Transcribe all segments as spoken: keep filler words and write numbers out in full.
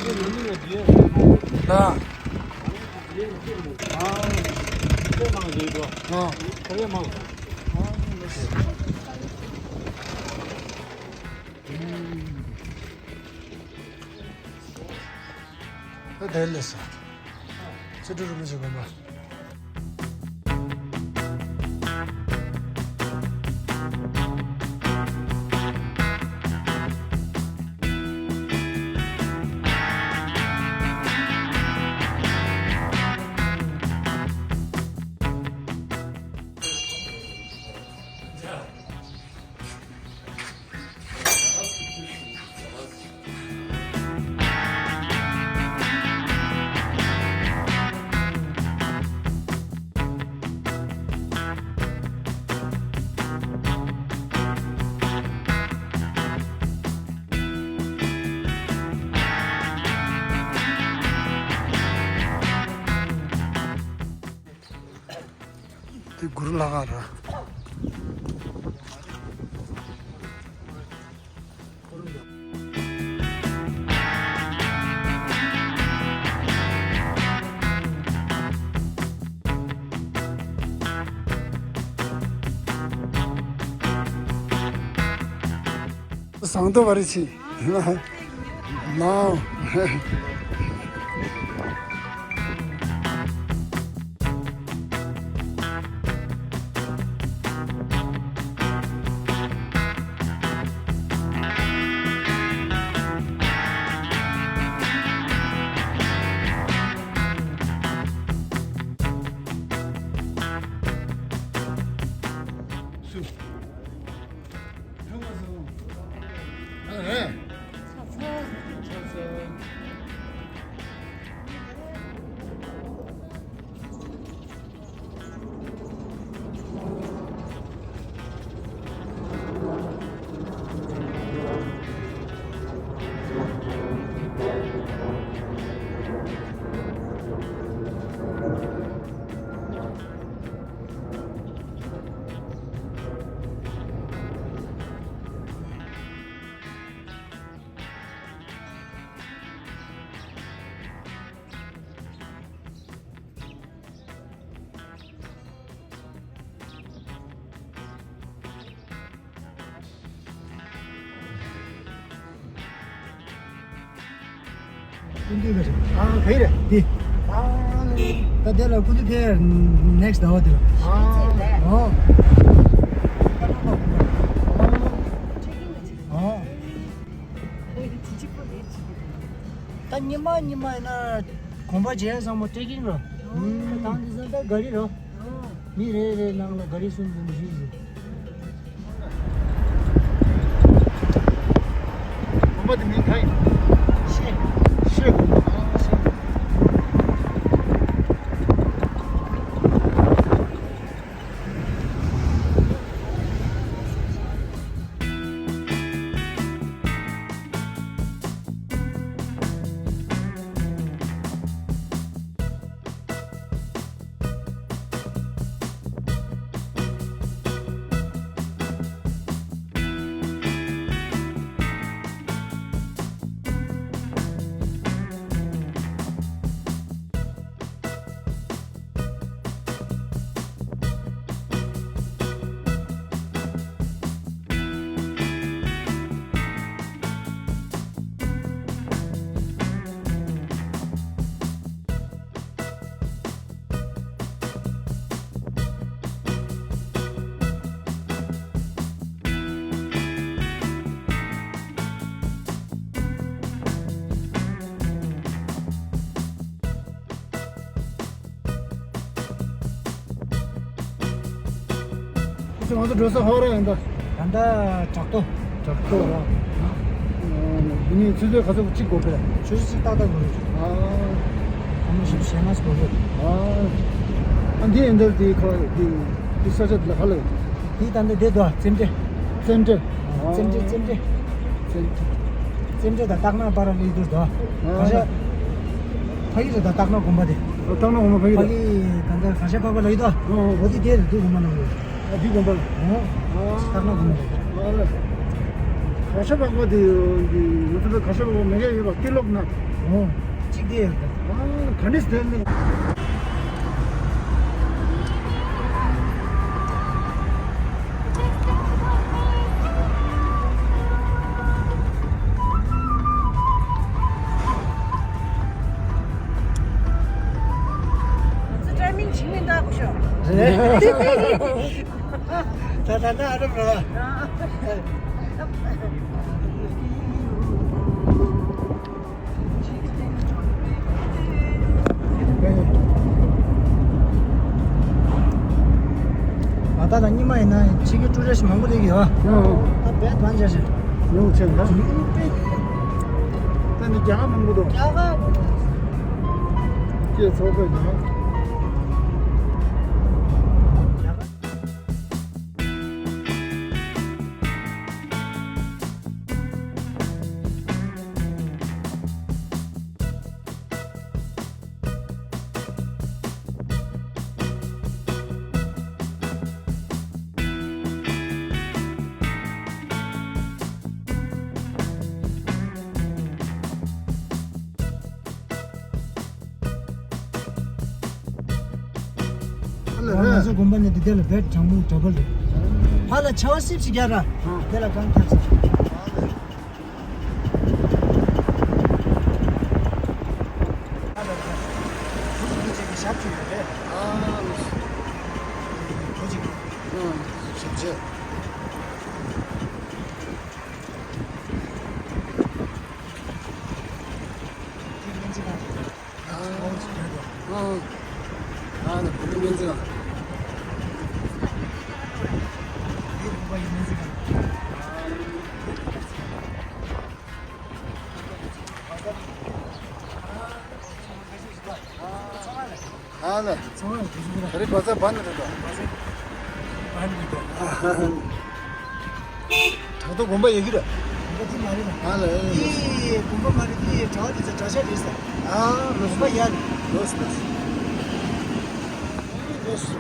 ལ། ཨ། ཨ། ད་དེ་ལས་སོ། ཚེ་སྒྲུབ་རིན་པོ་ཆེ་དགོན་པ། དེ་གུ་རུ་ལྷ་ཁང་རེད། ཟངས་མདོག་བ་རེ་ཆི། ལའོ། ཀུན་འདུས་ལ་ཞིག་ཨ་ག་ཡི་རེད་འདི། ཨ་ད་དེ་ལ་ཀུན་འདུས་ཕེ་ནེག་སི་ཟླ་བ་དེ་ལ། ཨ་ཨོ། ཨོ། ད་ཉི་མ་ཉི་མ་ཡིན་ན་གོམ་པ་རྒྱག་ཡ་བཟང་མོ་ཊེ་ཀིང་རོ། ཨོ། ད་དེང་དུས་ཙམ་ད་ག་རི་རོ། ཨོ། མི་རེ་རེ་ནང་ལ་ག་རི་གསུམ་གསུམ་བཞི་བཞི། གོམ་པ་དེ་མིང་ག་ཡིན། ཤེ། ཤེ་གོམ་པ། ཨ་ཤེ། ཁོ་ཚོ་ང་ཚོ་འགྲོ་ས་ཧོ་ར་ཡིན་ད། ད་ལྟ་བྲག་ཐོ། བྲག་ཐོ་ར། འདི་ནས་ཆུ་ཚོད་ག་ཚོད་གཅིག་འགོར་གི་རེད། ཆུ་ཚོད་གཅིག་ཏག་ཏག་འགོར་གི་རེད། ཨ། ཨ་མ་ཞིག་ཞེ་ང་སྐོར་གི། ཨ། ཨ་འདི་ཡིན་ད་འདི་ཁོ་འདི་འདི་ས་ཆ་འདི་ལ་ག་ལ་ཡོད། འདི་ད་ལྟ་བསྡད་འདུག་ཙེམ་ཏྲེ། ཙེམ་ཏྲེ། ཙེམ་ཏྲེ་ཙེམ་ཏྲེ། ཙེམ་ཏྲེ། ཙེམ་ཏྲེ་དང་སྟག་ནག་བར་ལ་ཡོད་འདུག་ད། ཨ། ག་ཤ། ཕ་གི་རེད་ད་སྟག་ནག་དགོན་པ་དེ། ཨ་སྟག་ནག་དགོན་པ་ཕ་གི་ཕ་རེད། གི་ག་འདྲ་ག་ཤ་ཕ་བ་ལ་ཡོད་ད། ཨ། འོ་དེ་དེ་རེད་འདུག་དགོན་པ་ནང་ལ། ཨ་འདི་དགོན་པ་ལ། ཨོ། ཨ། སྟག་ནག་དགོན་པ་རེད། ཨ་ལ། ག་ཤ་ཕ་བ་དེ་འདི་ང་ཚོ་ག་ཤ་ཕ་བ་མེ་ག་ཡོད་པ་ཏི་ལོག་ན། ཨོ། གཅིག་དེ་ཡོད་ད། ཨ། ག་ནས་བསྡད་ནས། ང་ཚོ་ཊའི་མིང་བྱིངས་མི་འདུག་གོ་ཤོག་རེད། ད་ད་ད་ཨ་རབ་ར། ང་ད་ལ་ཉི་མ་ཡིན་ན་ཕྱི་རྒྱལ་ཊུ་རི་སི་མང་པོ་སླེབས་ཡོད། ཨང་། ད་བས་ཐང་ཆ་ཞིག་ཉུང་ཆེ་འདྲ། ད་ནི་རྒྱ་གར་མང་པོ་འདུག་རྒྱ་གར། ཀྱེ་ཚོགས་པའི་ནང་། ང་ཚོ་དགོན་པ་ནས་འདི་དེ་ལ་བེད་གྲང་མོ་འདྲ་པོ་རེད། ཕར་ལ་ཆར་པ་སིབ་སིབ་རྒྱག་ར། དེ་ལ་གང་ཐར་ས། ཞབས་ཅིག་ཡོད་རེད། ཨ། ཞབས་ཅིག་ཞབས་ཅིག་ཨ་ལ། ཚང་མ་ཡང་དུས་ཚོད་ལ། ད་རེས་བ་ཚ་བ་ན་རེད་དོ། བ་ཚ་བ་ན་རེད་དོ། བྲག་ཐོག་དགོན་པ་ཡོད་ཀྱི་རེད། དགོན་པ་འདི་མ་རེད་ལ། ཨ་ལ། འདི་དགོན་པ་མ་རེད། འདི་གྲྭ་བ་དེ་ཚོ་གྲྭ་ཤག་རེད་ཟེར། ཨ་ལོ། དགོན་པ་ཡ་རེད། ལོ་སི་ལོ་སི། ལོ་སི།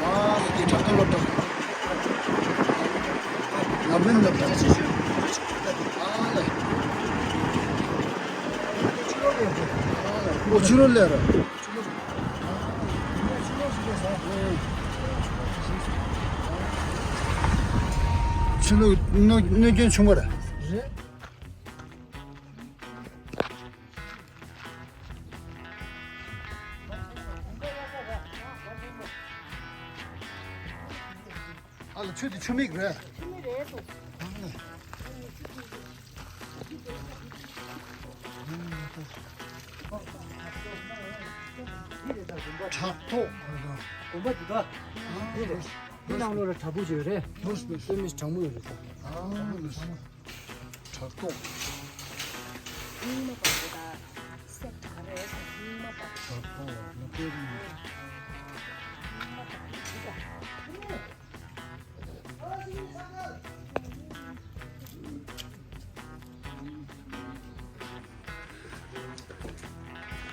ཨ་ལ། དེ་ཏྲག་ཏྲ་ལོ་ཏྲག་ལབ་ལེན་ལབ་ཏྲག་ཨ་ལ། ཨོ་ཕྱི་རོལ་ལས་ར། ཕྱི་ལོགས་གནོད་གནོད་སྐྱོན་བྱུང་བ་རེད། རེད། ཨ་ལ། ཆུ་དེ་ཆུ་མིག་རེད། ཆུ་མིག་རེད་འདུག་བྲག་ཐོག་དགོན་པ་འདི་ག་འདི་རེད། འདི་ནང་ལོགས་ལ་བྲག་ཕུག་ཅིག་ཡོད་རེད། ལོས་ལོས། དེ་མི་གྲང་མོ་ཡོད་རེད་ད། ཨ་ལོས། བྲག་ཐོག་སྙིང་མ་པ་དེ་ད་སེ་ག་རེ་སྙིང་མ་པ། བྲག་ཐོག་ལ་ནི་དཔེ་རིང་། སྙིང་མ་པ་དེ་ད།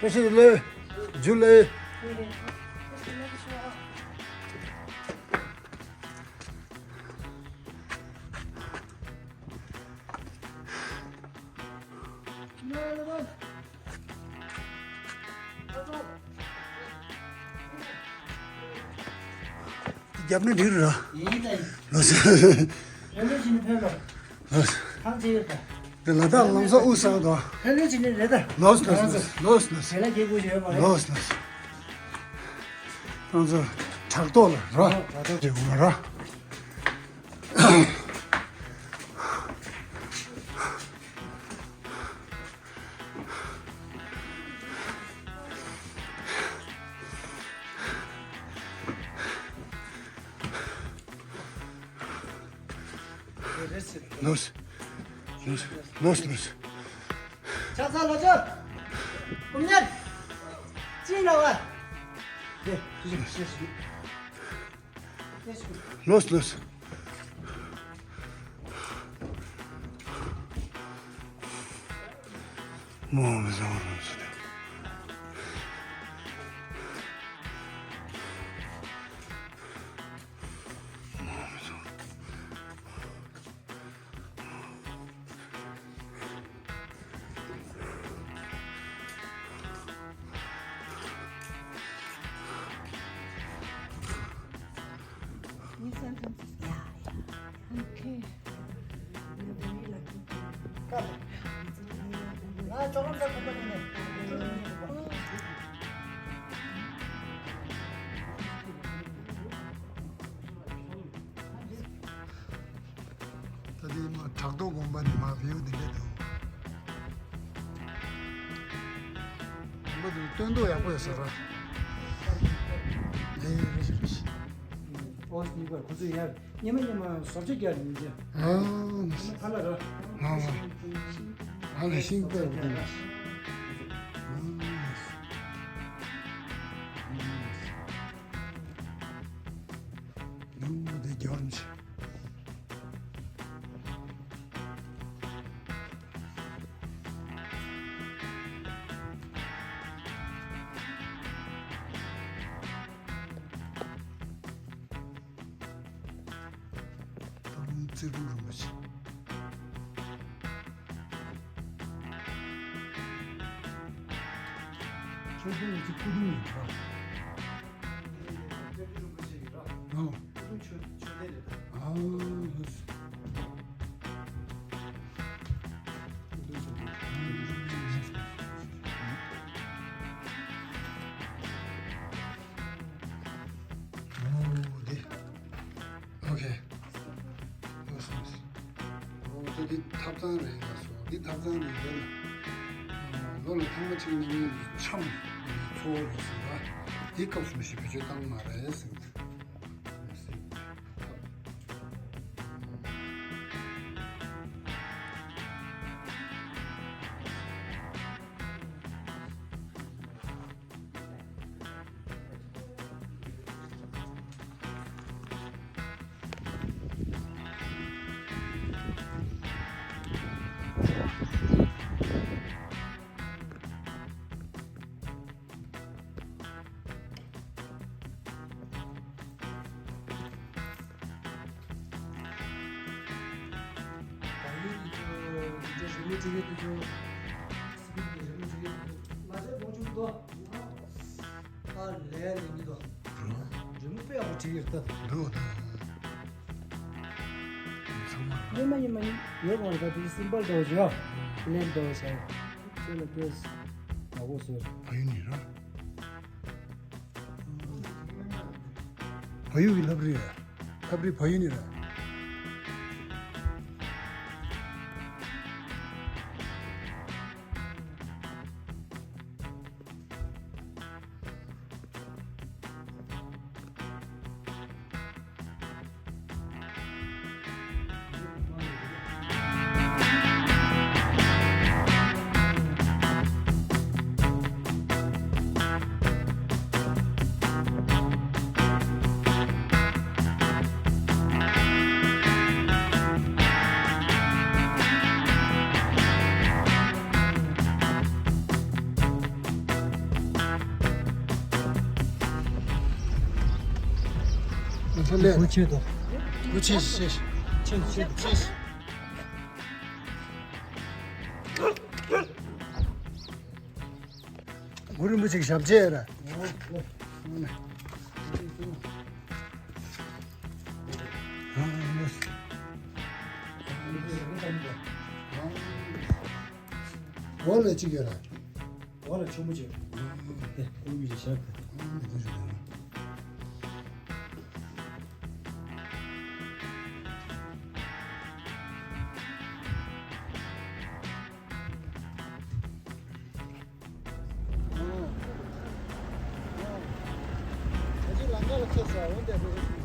བཀྲ་ཤིས་བདེ་ལེགས། ཇུ་ལེ། རྒྱབ་ནས་འགྲིག་ར། ཡིན་ད་ཡིན། ལོས། ཕན་ལོས་བྱིན་ཕན་ལོ། ལོས། ཐང་ཆད་ཡོད་ད། དེ་ལ་དྭགས་ལམ་སང་དབུས་ས་དང་། ཕན་ལོས་བྱིན་ནི་རེད་ད། ལོས་ལོས་ལོས་ལོས། དེ་ལ་སྐྱེ་དགུ་ཡོད་མ་རེད། ལོས་ལོས། ང་ཚོ་བྲག་ཐོག་ལ་ར། བྲག་ཐོག་ཅིག་ཡོང་བ་ར། ལོས། ལོས། ལོས། ལོས། ཆ་ཚང་ལོ་ཆོ། ཀུམ་ཉར། ཅི་ན་བ། དེ། དེ། ལོས། ལོས། མོ་མི་བཟང་རང་ཚོ་དེ། མོ་མི་བཟང་། New sentences. Yeah, yeah. Okay. You're very lucky. Come. ང་ཅོག་ལམ་ཟ་གོམ་པ་ནས་ནས། ད་དེ་མ་བྲག་རྡོ་དགོན་པ་ནས་མ་བེའུ་འདི་འདྲ་འདུག་དགོན་པ་འདི་སྟོན་ཐོག་ཡག་པོ་ཡོད་ས་ར། ལས་རེ་ཞིག་རེ་ཞིག་ཨོ་སི་ནི་པར་ཁོ་ཚོས་ཡར་སྙེ་མ་སྙེ་མ་བཟོ་བཅོས་རྒྱག་ནས་ཡིན་ཅེ། ཨ་ནི་ཐ་ལ་ར། ཨ་ཨ་ལ་ཤིང་པར་དགོན་པ། ཨ་ནི། ནུ་དེ་རྒྱོན་ཆེ། ད་རུང་རྩེ་དྲུང་རིན་པོ་ཆེ། ཆོས་དཔོན་གྱི་སྐུ་གདུང་ཡིན་པ། ཨོ། སྐུ་གདུང་ཆོས་ཆོས་སྡེ་རེད་ད། ཨ་ལགས་སོ། སྐུ་གདུང་ཆོས་སྡེ། ཨོ་དེ། ཨོ་ཁེ། ལགས་སོ། ཨོ་ད་འདི་ཐབ་ཚང་རེད་ལགས་སོ། འདི་ཐབ་ཚང་རེད་ལ། ཨོ་ལོ་ལ་ཐེངས་མ་གཅིག་ནི་ངས་འཆམ་འཚོ་བ་རེད་ཟེར་བ། འདི་སྐབས་སུ་མི་ཤེས་བེད་སྤྱོད་བཏང་མ་རེད་ཟེར། བལ་ཡུལ་དེ་ཚོ་རི་མོ་བྲིས་ཡོད་དེ་ཚོ། སི་པིག་གི་རི་མོ་བྲིས་ཡོད་དེ་ཚོ་ལ་ཆ་མང་ཆུང་དོ། ཨ་ལས་ལས་མི་དོ། རི་མོ་དཔེ་ཡག་པོ་བྲིས་ཡོད་ད། འདུག་འདུག་ཚང་མ་རེད། ཉི་མ་ཉི་མ་ཉི་ཡོད་མ་རེད་ད། དེ་སིམ་པལ་འདྲ་བོ་བྱས། ལེབ་འདྲ་བོ་བྱས། ཁྱོད་ལ་དཔེ་ཡག་པོ་བཟོས། བལ་ཡུལ་ནས་ར། བལ་ཡུལ་གྱི་ལྷ་བྲིས་རེད། ལྷ་བྲིས་བལ་ཡུལ་ནས་རེད། སྒོ་ཕྱེ་དང་། སྒོ་ཕྱེ་ཕྱེ། ཕྱེ་ཕྱེ་ཕྱེ། གུ་རུ་མི་ཅིག་ཞབས་རྗེས་ར། འོག་ལ་གཅིག་ཡོད་ར། འོག་ལ་ཆུང་མོ་གཅིག་ཨེ། ཨོ་མི་རི་ཤག་ཨ་ཅེ་ལང་ཀ་ལ་ཁྱེད་ས་འོན་ཏེ་དེ།